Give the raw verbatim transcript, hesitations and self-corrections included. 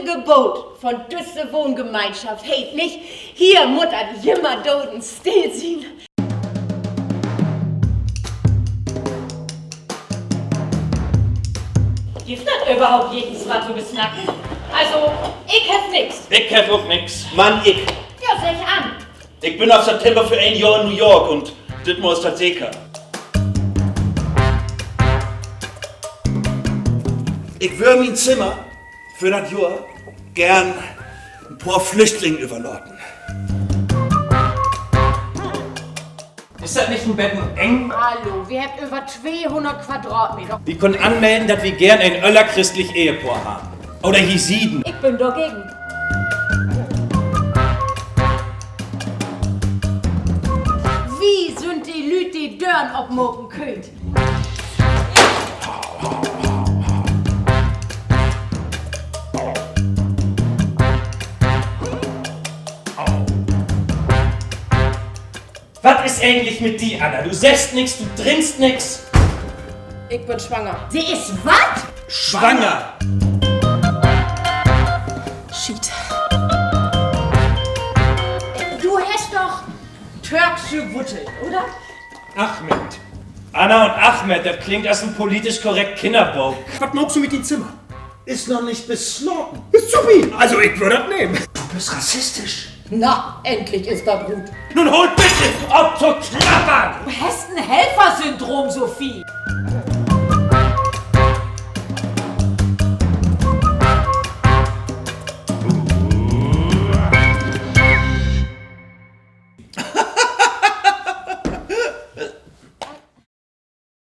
Geboot von düsse Wohngemeinschaft heet nich: Hier mutt dat jümmer dodenstill sien. Gifft dat överhaupt jichtens wat to besnacken? Also, ik heff nix. Ik heff ok nix. Man, ik. Ja, segg an. Ik bün af September för een Johr in New York un ditmal is dat seker. Ik wöör mien Zimmer för dat Johr geern en poor Flüchtlingen överlaten. Is dat nich en beten eng? Hallo, wi hebbt över tweehunnert Quadratmeter. Wi kunnen anmellen, dat wi geern en öllerchristlich Ehepoor harrn. Oder Jesiden. Ik bün dorgegen. Wi sünd de Lüüd, de Dören opmaken köönt. Wat is egentlich mit di, Anna? Du seggst nix, du drinkst nix. Ik bün swanger. Se is wat? Swanger. Schiet. Du hest doch törksche Wutteln, oder? Ahmed. Anna un Ahmed, dat klingt as en politisch korrekt Kinnerbook. Wat maakst du mit dien Zimmer? Is noch nich beslaten. Is supi. Also, ik wöör dat nehmen. Du büst rassistisch. Na, endlich is dat rut. Nu hool bitte op to klappern! Du hest en Helfersyndrom, Sophie.